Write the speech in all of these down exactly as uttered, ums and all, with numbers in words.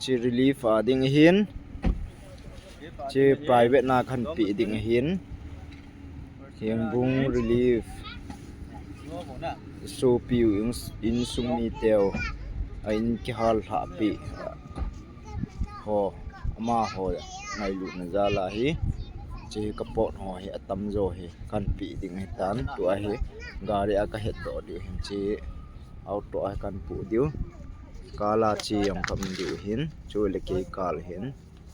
Chi relief a ding ahin. Chi private na khan pe ding ahin. Hengbung relief. Sopi u in, insung mi teu a in kihal lhah pi ho, amaho ngailutna jal ahi. Chi ka pot ho hi atam jo hi kan pe ding ahi tan, tua hi gari a ka het doh diu hin chi auto a kan pu diu. Kala chi jong ka um diu hin, chu le kei kal hin.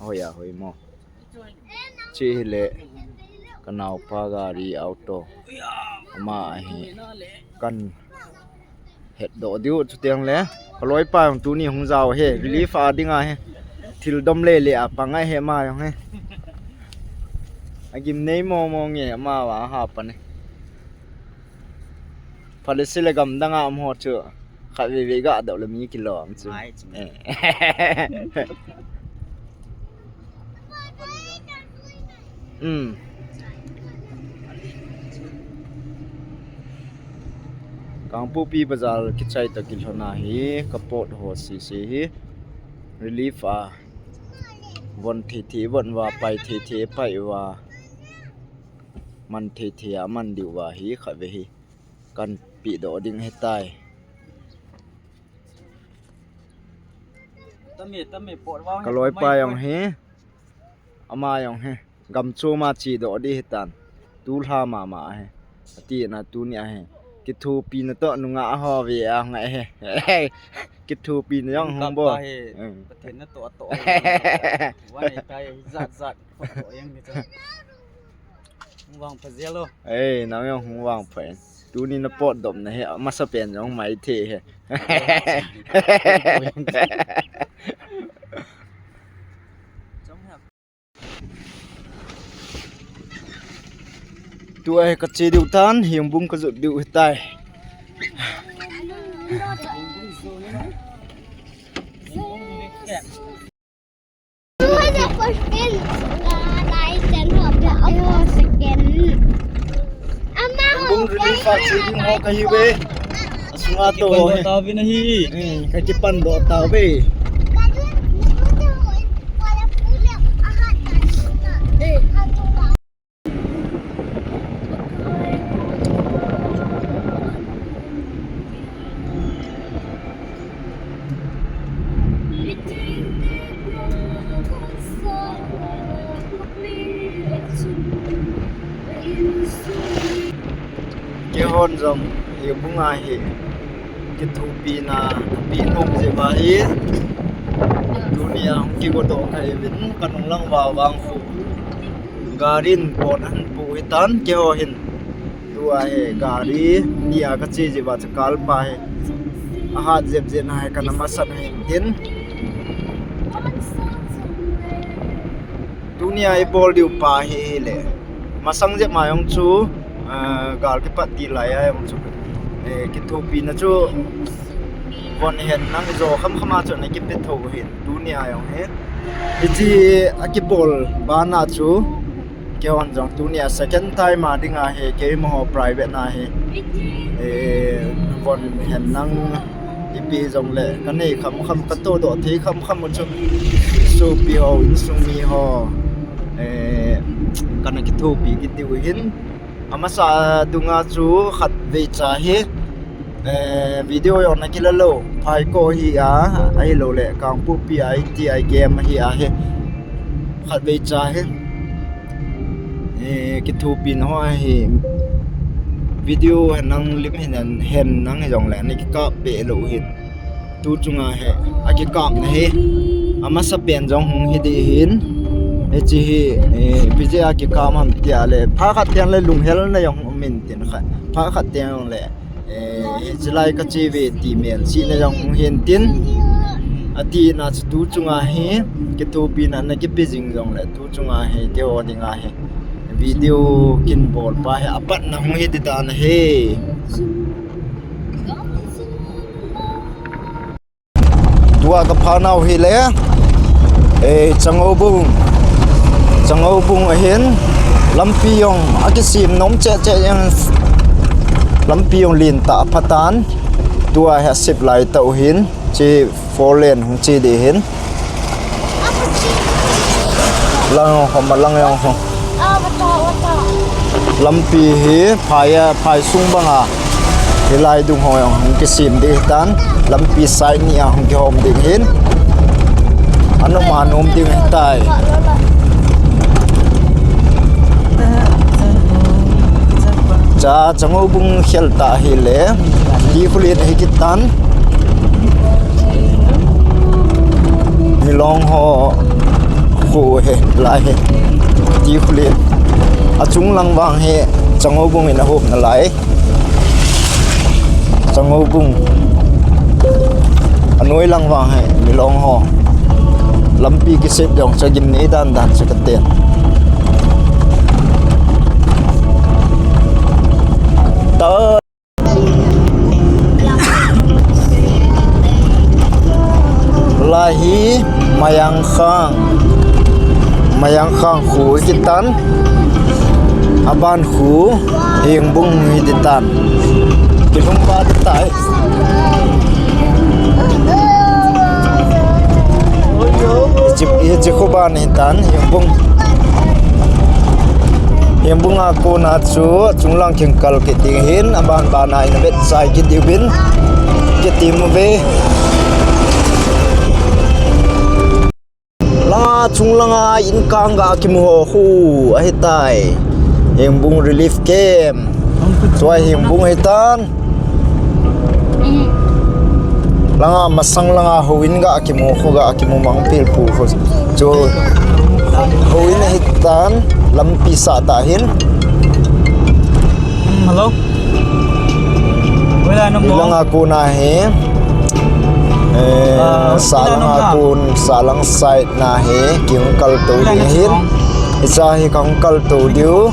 Hoi a hoi mo. Chi hi le ka naupa gari auto. Ama ahi kan het doh diu chu tiang le. Ka loipa jong tuni hung jao he, relief a ding ahi. Thil dom le le a pang ahi ama jong he. A gim nei mo mo nge ama va ha pa ne. Phalisi le gamdang a um ho chu. Khat veve ga doh le mi kilom chu. Ngai chu. Eh. Um. Kangpokpi bazar kichai ta kilhona hi ka pot ho sisi hi relief a von thei thei von va pai thei thei pai va man thei thei a man diu va hi khat ve hi kan pe doh ding ahi tai. Tame, tame, pot vang. Ka loipa jong hi, ama jong hi, gam chom a che doh di hi tan. Tu lha mama hi. Ati na tuni ahi. Kithopi na toh nungah ho ve a ngai hi. Kithopi na jong hung bol. Kapa hi, um. Pathen na toh toh. Wa nei tai jat jat. Pot toh jong ni cha. Hung vang pha jel o. Ei, nang jong hung vang pha in. Tuni na potdohna hi, amasapen jong maithei hi. Tua hi ka che diu tan, Hengbung ka jot diu hi tai. Bung release a che ding ho kahi ve. Asunga to ho he. Tao ve nahi. Hmm, ka kipan doh tao ve. Keihon jong Hengbung a hi kithopina kape nom jeh uva hi tunia hung kigodoh kahiuvin, kanung lang uva vang khu. Gari in pon ahin pu hitan, keiho hin. Tua hi gari nia kache jeh uva chu kalpa hi ahat jep jeh in ahi, kana masat ahin tin. Tunia ibol diu pa hi hile. Masang jep ma jong chu, ah, gal kipat ti lai a jong chu. Eh, kithopina chu von hen nang jo kham kham a chu ana kipe tho hin. Tunia jong hi. Hiche akibol bana chu. Keihon jong tunia second time a dinga hi, keima ho private na hi. Eh, von hen nang ipi jongle, kanei kham kham, katodoh thei kham kham u chu. Sopi ho, insung mi ho. Eh, kana kithopi kit diu hin. Amasa dunga chu khatvei cha hi. Eh, video jong na kila lou, phai ko hi a, ahilou le, Kangpokpi a, I T I game hi a hi. Khatvei cha hi. Eh, kithopina ho hi. Video hen nang lim hen, hen nang hi jongle, na kikap pe lou hin. Tu chunga hi, akikapna hi. Amasapen jong hung hi di hin. Hiche hi, eh, ipi jeh a kikap ham tia le. Phat khat teng le lunghelna jong um in tin kha. Phat khat teng le. Eh, hiche lai kache ve ti melchihna jong hung hin tin. Ati na chu tu chunga hi, kithopina na kipe jing jongle, tu chunga hi, keiho dinga hi. Video kin bol pa hi, apatna hung hi ti dan ahi. Tua ka phanau hi le, eh, Changoubung, Changoubung ahin, lampi jong akisem nom cheh cheh jeng, lampi jong lentah aphatan, tua hi asip lai tah u hin, che four lane hung che di hin, Lang ho, malang jong ho. Lampi hi phai a, phai sung banga hilai dung ho jong hung kisem ding hitan. Lampi side ni a hung kihom ding hin. Anom anom ding hitai. Cha, Changoubung khel ta hile, Dikhulen hi kitan. Milong ho khu hi, lai hi. Dikhulen. Achung lang vang hi Changoubung in ahop nalai. Changoubung. Anoi lang vang hi Milong ho. Lampi kisem jong chu gimnei dan dan chu katin. Ta Lai hi Mayangkhang. Mayangkhang khu kitan. Aban khu Hengbung hi kitan. Kilhung pa tai. Hiche, hiche khu ban hitan, Hengbung. Hengbung a kona chu, chunglang kingkal kit ding hin, aban ban a in vet chai kit diuvin, kitim uve. Langa chunglanga in kang ga kimu ho khu ahitai. Hengbung Relief Camp. Chua Hengbung hitan. Langa masang langa houin ga kimu khu ga kimu mang pil pu khu. Chu houin hitan lampi sah ta hin. Hmm, hello. Hoilai nom mo? Langa kona hi. Eh, ah, sa langa kon, sa lang side na hi, kihung kal to ding hin. Hicha hi kahung kal to diu.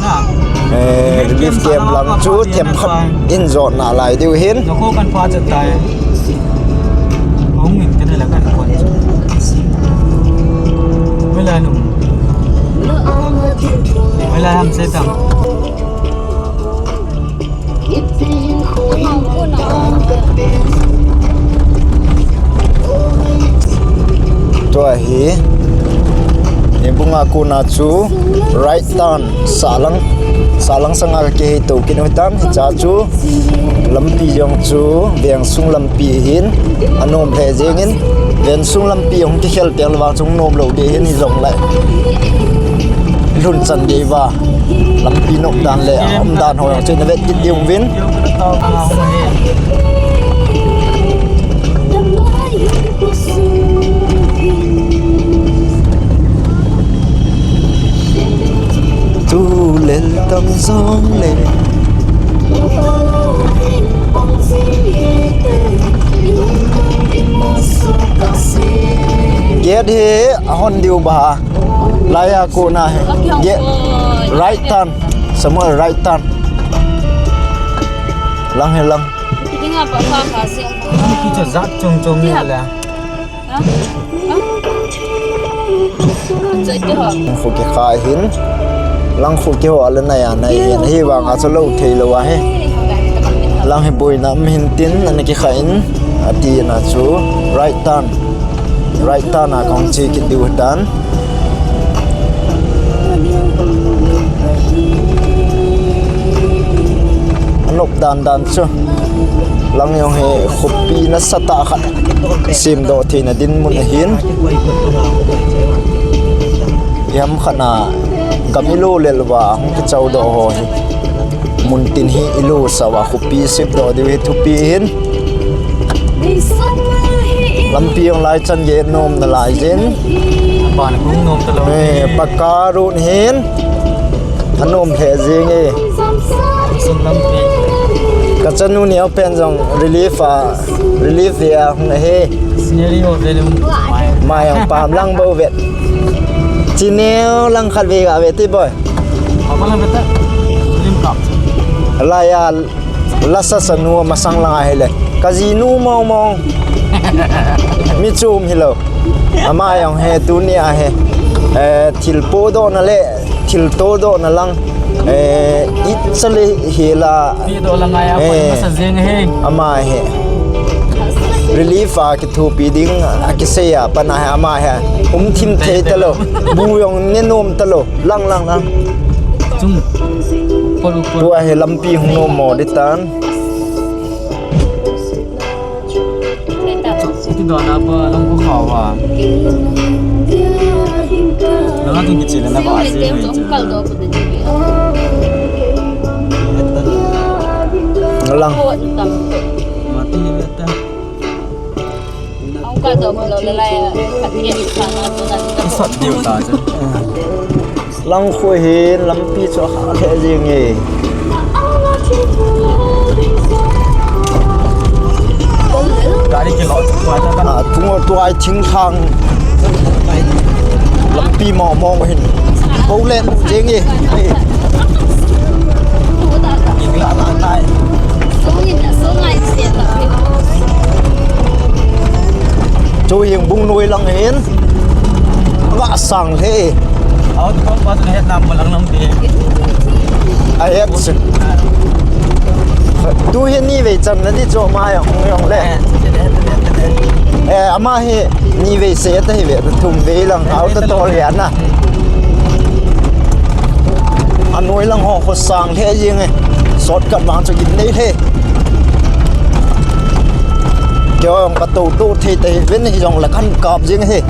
Eh, relief camp lang chu themkhat in jot nalai diu hin. Nakho kan pa chat tai. Hung in kan la kan kon. Hoilai nom? Hoilai ham se tam. Tua hi, Hengbung a kona chu right turn, salang, salang sanga kakihei to kit u hitan, hicha chu lampi jong chu vengsung lampi hin, anom lheh jengin, vengsung lampi hung kikhel teng le vang chu hung nom lou ding hin hijongle. Lhun chan gei uva. Lampi nop dan le, aum dan ho jong chu na vet kit diu vin. Tu lel tam jong le. Gate hi ahon diu ba. Laiya kona hi. Ge-, right turn. Samuel, right turn. Lang hi lang. Kicha jat chom chom ni la. Lang khu kikha hin. Lang khu kiho ala nai a nai hin. Hivang a chu lo thei lou ahi. Lang hi boina um hin tin ana kikha in. Ati na chu right turn. Right turn a kahung che kit diu tan. Anop dan dan chu. Lang jong hi khopi nasatah khat. Semdoh theina dinmun ahin. Iham khat na gam ilo lel uva hung kichao doh ho hi. Mun tin hi ilo sa uva khopi semdoh diu hi thupi hin. Lampi jong lai chan gei nom nalai jin. Pan hung nom ta lou. Eh, pakka road hin. Anom lheh jing e. Ka chanu neo pen jong relief a, relief a hung ahi. Scenery ho ve lung. Mai jong pam lang bou vet. Chi neo lang khat ve ga ve ti boi. Apa lang vet ta? Lim kap. Laiya. Lasa sanu masang lang ahi le. Ka jinu mong mong. Mi chom hilou. Ama jong hi tuni a hi. Eh, thil podoh na le, thil todoh na lang. Eh, it sa le hi la. Pi do lang ai a, eh, masa jing hi. Ama hi. Relief a kithopi ding a kisei a pat a hi ama hi umthim thei talou. Bu jong ne nom talou. Lang, lang, lang. Chung. Tua hi lampi hung nom mo ding tan. Iti dona pa lang ko khawa. Nang atung kichila na ba ase ni. Lang. Mati beta. Sat diu ta chu. Lang khu hin lampi chu akha lheh jing e. Gari kilo chu tua ta. Ah, tungo tua ai thing thang. Lampi mo mo hin. Bo len jing e. Ing la la tai. Chu hing bung noi lang hin. Nga sang lheh. Au, tu pa tu het nam lang lang ti. A het chu. Tu hi ni vei chan na di chu ma jong jong le. Eh, ama hi ni vei se ta hi ve, thum vei lang, au ta tol hi ana. A noi lang ho, ho sang lheh jing e. Shortcut vang chu gin nei lheh. Kei jong ka to to thei te ven hi jong la kan kap jing hi.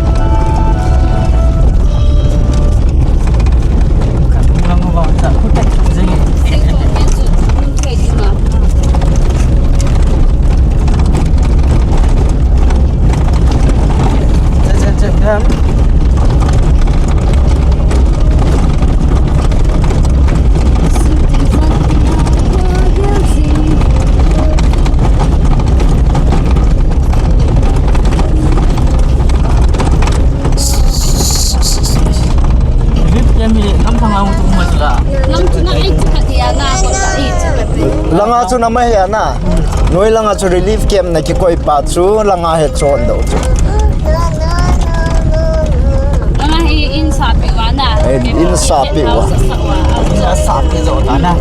Langa chu na ma he na. Noi langa chu relief camp na kikoi pa chu langa he chon do chu. Langa hi in sa pi wa na. Eh, in sa pi wa. In sa pi zo ta na.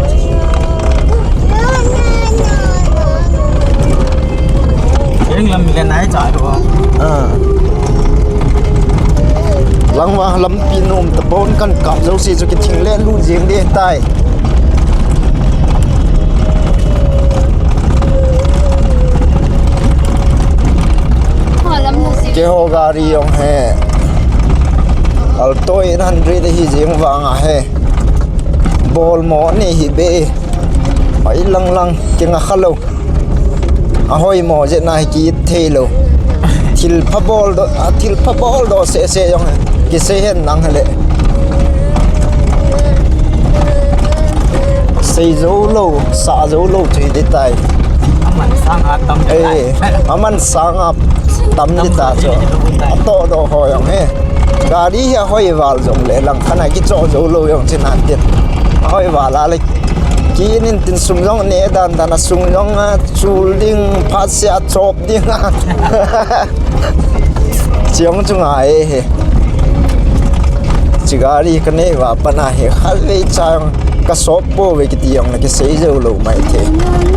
Ring lam mi le nai cha ro. Ah. Lang wa lampi nom ta bon kan ka zo si chu ki thing le lu jing de tai. Keiho gari jong hi Alto eight hundred hi jing vang a hi. Bol mo ni hi be. Mai lang lang kinga kha lou. A hoi mo je na hi ki thei lou. Thil pha bol do, a thil pha bol do se se jong hi. Ki sei hen nang le. Sei zo lou, sa zo lou chu hi de tai. Aman sang a tam de tai. Eh, aman sang a tam de ta chu. A to do ho jong hi. Gari hi a hoi val jong le lang khan a ki cho zo lou jong chin an tin. A hoi val a le ki nin tin sum jong ne dan dan a sung jong a chul ding phat se a chop ding a. Chiang chu ngai he. Chi gari ka nei va pana he khat vei chang ka sop po ve kiti jong na ki sei zo lo mai the.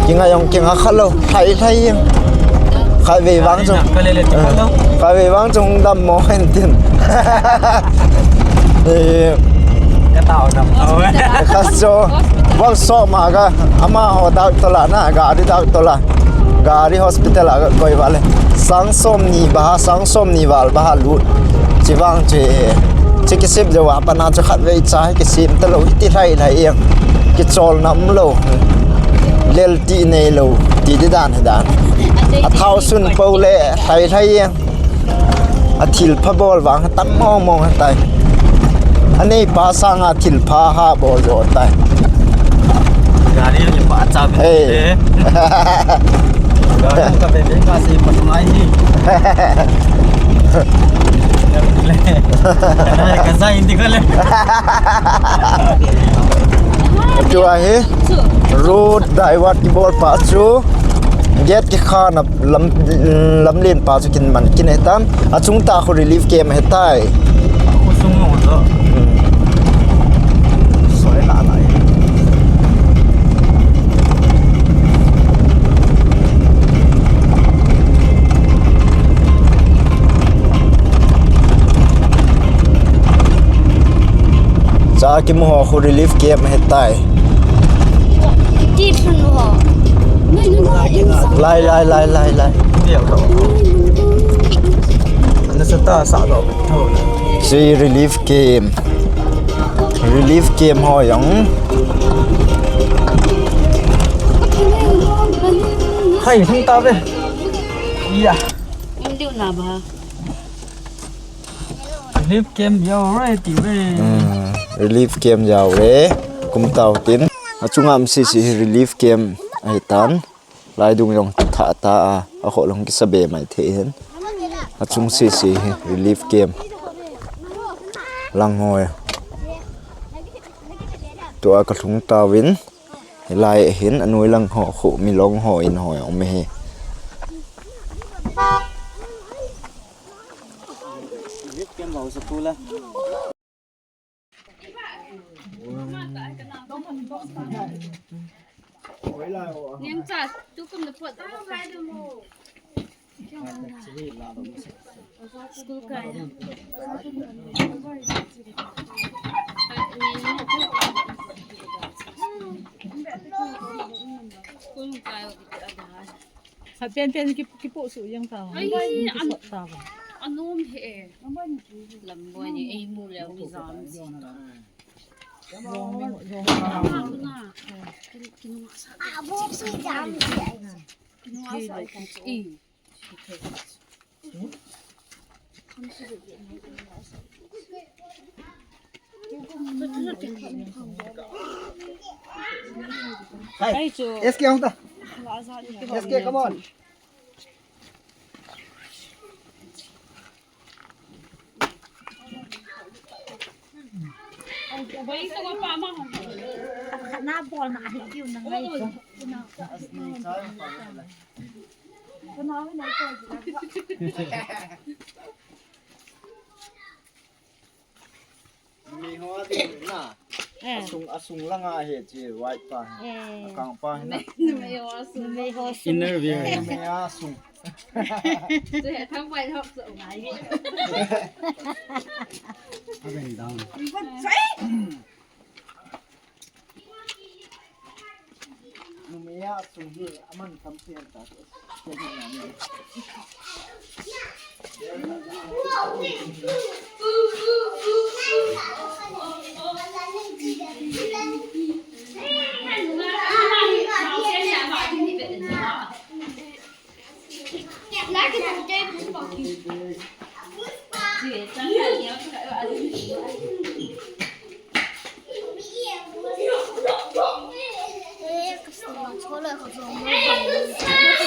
Ki ngai jong ki nga kha lo, hai hai jong. Khat vei vang chung. Khat vei vang chung dam mo hen tin. Eh, ka tao dam. Ka so. Workshop ma ka ama ho doctor la na, gari doctor la. Gari hospital a koi vale. Sang som ni ba, sang som ni val ba lut. Chi vang chi, chi kisip jo wa pana chu khat vei cha kisip ta lo ti lai lai yang. Ki chol nam lo. Lel ti nei lo, ti di dan dan. A thao sun po le lai lai yang. A thil pha bol vang tam mong mong tai. A nei pa sang a thil pha ha bol jo tai. Gari ni pa cha. Hey. Gari ka be be ka se pa ngai ni. Ka sa hindi ka le. Chu a hi road divert ki bol pa chu. Gate ki kha na lam, lam len pa chu kin man kin he tan. A chung ta khu relief camp he tai. Khu sung lo zo. Hmm. Soi la la. Cha kimu ho khu relief camp ahitai. Lai, lai, lai, lai, lai. Nasa ta sa do. Chi relief camp. Relief camp ho jong. Hai, hung ta ve. Ya. Relief camp jao re ti ve. Hmm, relief camp jao re. Kum tau tin. Achunga um sisi hi relief camp ahitan. Lai dung jong thah ta a. Akhoh long kisa be mai thei hin. Achung sisi hi relief camp. Lang hoi. Tua kalhung tauvin. Hilai hin anoi lang ho khu milong ho in ho um hi. School kai. School kai. Sa pen pen ki ki po su yang ta. Ai, an ta. Anom he. Lam boi ni ei mu leo ni jam. Hey, S K hung ta. S K, come on. Numei ho a ding na. Eh. Asung, asung langa hi chi white pa. Eh. Akang pa hi na. Numei ho asung. Numei ho asung. Inner wear. Numei a sung. Chu he thang white hop chu ngai. Up and down. Numei a sung hi aman tam pen ta.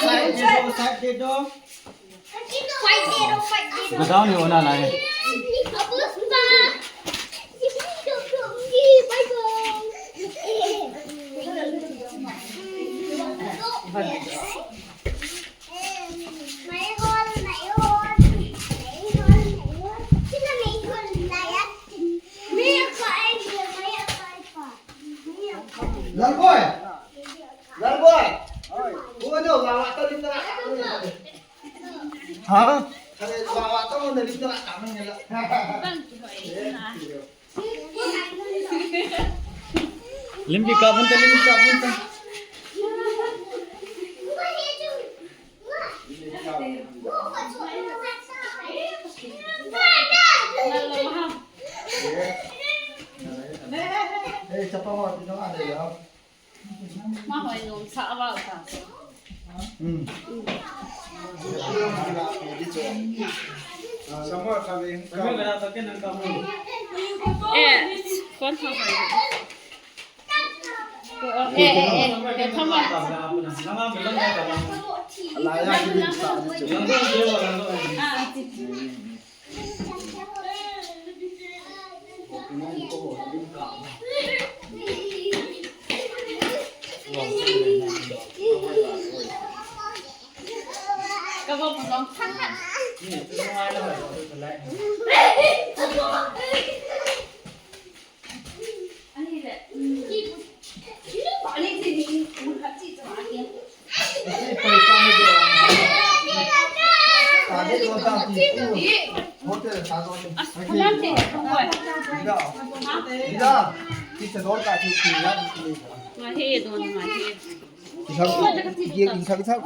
Side deh do, side deh do. Go down, you wanna lie. Lalboi! Lalboi! Oi. Oi, no, mama, tadi tengah. Ha? Limpi ka punta, limpi ka punta. Eh, chapa mo, tino ada ya. Ma hoi nom sa a val sa. Hmm. Samuel kha ve ka. Eh, kon tha hoi. Eh, eh, eh, eh, tha ma. Ala ya ki sa. Ah. As, kunan te, kunan. Ida, ida, kita dor ka tu, ida. Ngahe don, ngahe. Isang, isang, isang, isang.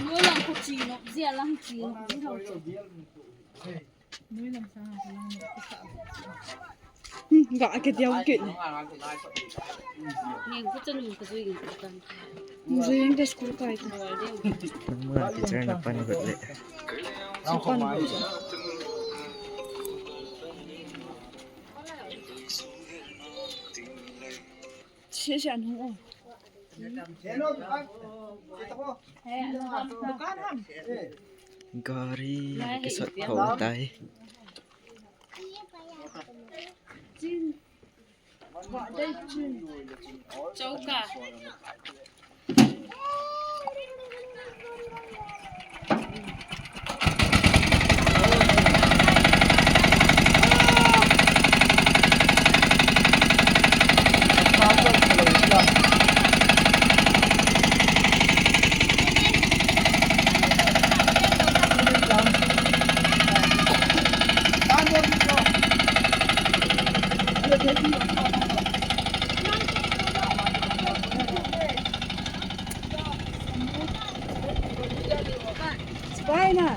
Nulang ko chino, zia lang chino, zia lang chino. Ga ke diau ke. Ni ku chanu ka zui ka tan. Zui ka school kai ta. Mura teacher na pan got le. Sa pan got. Sese an hung o. Gari kisat thou tai. Chauka. Spy na.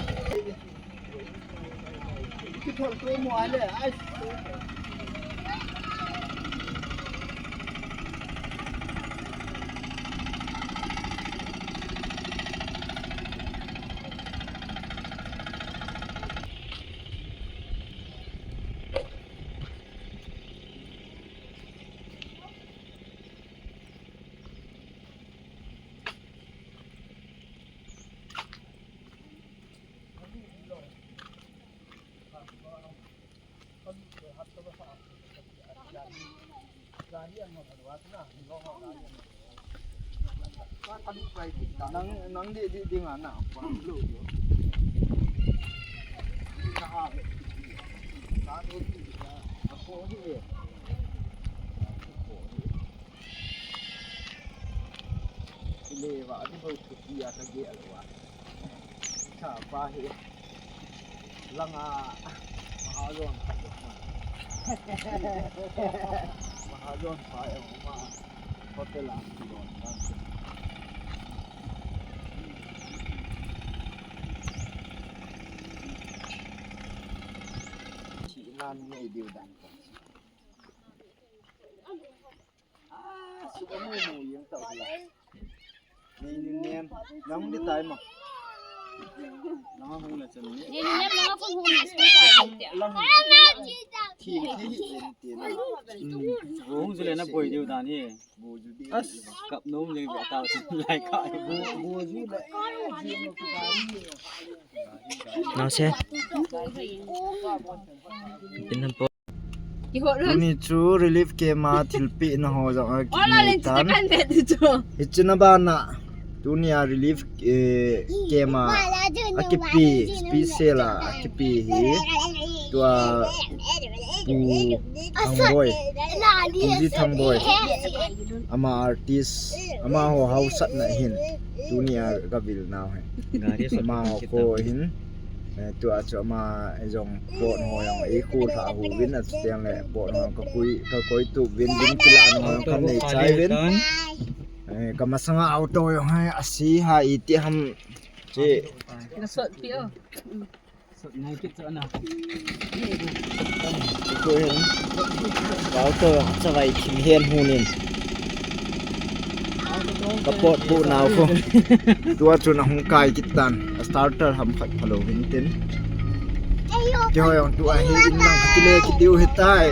Nang, nang di, di, di nga na, pa lu yo. Ka di, di, ako di eh. Ako di. Ile va di ho ku ya ka ge alwa. Chapa hi. Langa mahajon khat ma. Mahajon pa e ma. Hotel a kilon na. Chi nan nei diu dan. Nang di tai ma. Nang hung na chan ni. Ni ni nem nang phone hung ni school kai ni te. Lang. Thi thi hi en ti na. Hung jile na boi diu dan hi. As kap nom le ba ta lai ka. Bo bo ji le. Nang se. In po. Tuni chu relief camp a thilpehna ho jong akimu tan. Hiche na bana tuni a relief, eh, camp a akipe, special a akipe hi tua Pu Thangboi, Pu Ji Thangboi, ama artist, amaho hausatna hin tuni a kavil nau hi. Amaho kho hin. Eh, tua chu ama jong pot ho jong eikhol lha uvin, achuteng le pot ho ka koi, ka koi tup uvin, vin kilah ho jong ka nei chai uvin. Eh, ka masanga auto jong hi asi ha iti ham chi. Na sot pi o. Sot ngai kit chu ana. Ko hin. Auto jong chavai thim hen hunin. Ka pot bu nau kho. Tua chun ahung kai kit tan. A starter ham khat phalou hin tin. Keiho jong tua hi in lang kile kit diu hitai.